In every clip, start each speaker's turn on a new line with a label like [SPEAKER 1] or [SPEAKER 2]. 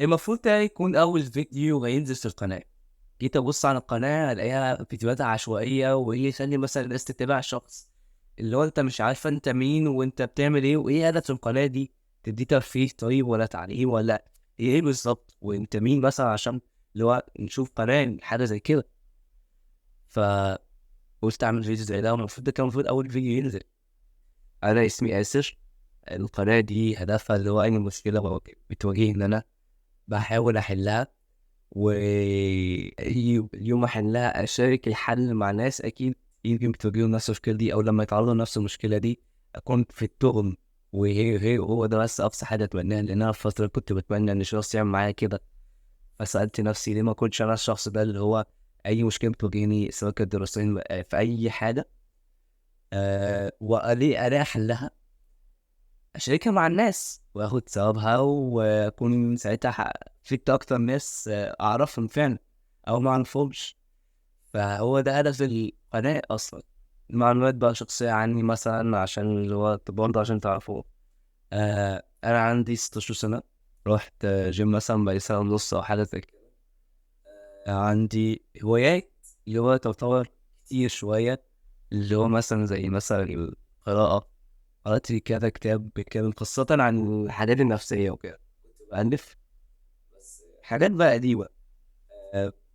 [SPEAKER 1] المفروض ده يكون أول فيديو هينزل في القناة. جيت أبص على القناة ألاقيها فيديوهات عشوائية، وإيه يخلي مثلا الناس تتابع شخص اللي هو أنت مش عارفة أنت مين وأنت بتعمل إيه وإيه هدف القناة دي، تدي ترفيه طيب ولا تعليم ولا إيه بالظبط، وأنت مين مثلا عشان اللي هو نشوف قناة حاجة زي كده. فقلت أعمل فيديو زي ده، والمفروض ده كان المفروض أول فيديو ينزل. أنا اسمي آسر، القناة دي هدفها اللي هو أي مشكلة بتواجهني أنا بحاول أحلها، ويوم أحلها أشارك الحل مع ناس أكيد يمكن بتواجههم نفس المشكلة دي، أو لما يتعرضوا لنفس المشكلة دي أكون في التهم. وهي هو ده بس أقصى حاجة أتمناها، لأن أنا في فترة كنت بتمنى إن شخص يعمل معايا كده. فسألت نفسي ليه ما كنتش أنا الشخص ده اللي هو أي مشكلة بتواجهني سواء كانت دراسيا في أي حاجة، وليه ألاقي حلها أشاركها مع الناس وآخد ثوابها، وأكون ساعتها فدت أكتر ناس أعرفهم فعلا أو ما أعرفهمش. فهو ده هدف القناة أصلا. معلومات بقى شخصية عني مثلا عشان اللي هو برضه عشان تعرفوه. أنا عندي 16 سنة، رحت جيم مثلا بقالي سنة ونص أو حاجة زي كده. عندي هوايات اللي هو تعتبر كتير شوية، اللي هو مثلا زي مثلا القراءة، قرأت لي كذا كتاب بيتكلم خاصة عن الحاجات النفسية وكده، كنت بألف بس حاجات بقى قديمة.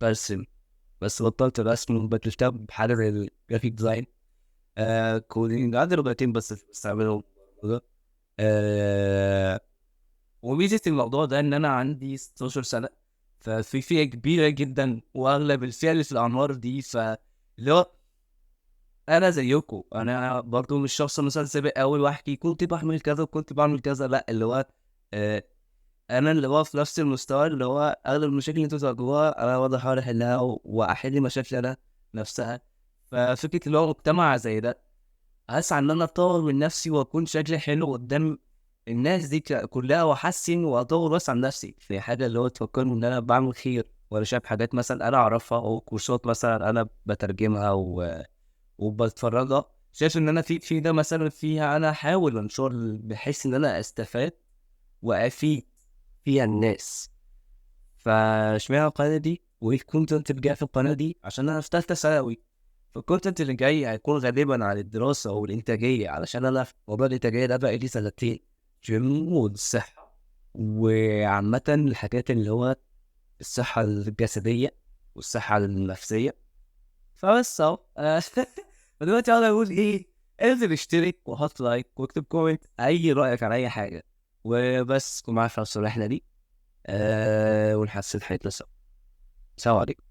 [SPEAKER 1] برسم بس بطلت الرسم وبدلتها بحاجة زي ال graphic design. coding عندي لغتين بس بستعملهم. وميزة الموضوع ده إن أنا عندي 16 سنة، ففي فئة كبيرة جدا وأغلب الفئة اللي في الأعمار دي، فاللي هو أنا زيكم، أنا برضو مش شخص مثلا سابق أوي وأحكي كنت بعمل كذا وكنت بعمل كذا، لأ اللي هو أنا اللي هو في نفس المستوى اللي هو أغلب المشاكل اللي أنتوا بتواجهوها أنا برضه أحاول أحلها وأحل مشاكلي أنا نفسها. ففكرة اللي هو مجتمع زي ده أسعى إن أنا أطور من نفسي وأكون شكلي حلو قدام الناس دي كلها، وأحسن وأطور بس عن نفسي في حاجة اللي هو تفكرني إن أنا بعمل خير، وأنا شايف حاجات مثلا أنا أعرفها أو كورسات مثلا أنا بترجمها وبتفرجها، شايف إن أنا في ده مثلا فيها أنا أحاول أنشر بحيث إن أنا أستفاد وأفيد فيها الناس. فاشمعنى القناة دي وإيه ال content اللي جاي في القناة دي؟ عشان أنا في تالتة ثانوي، فال content اللي جاي هيكون غالبا عن الدراسة والإنتاجية، علشان أنا في موضوع الإنتاجية ده بقى لي سنتين، جيم والصحة وعامة الحاجات اللي هو الصحة الجسدية والصحة النفسية. فبس أهو. فدلوقتي أقدر أقول إيه، انزل اشترك وحط like واكتب comment أي رأيك عن أي حاجة، وبس كن معايا في نفس الرحلة دي، ونحسن حياتنا سوا. سلام عليكم.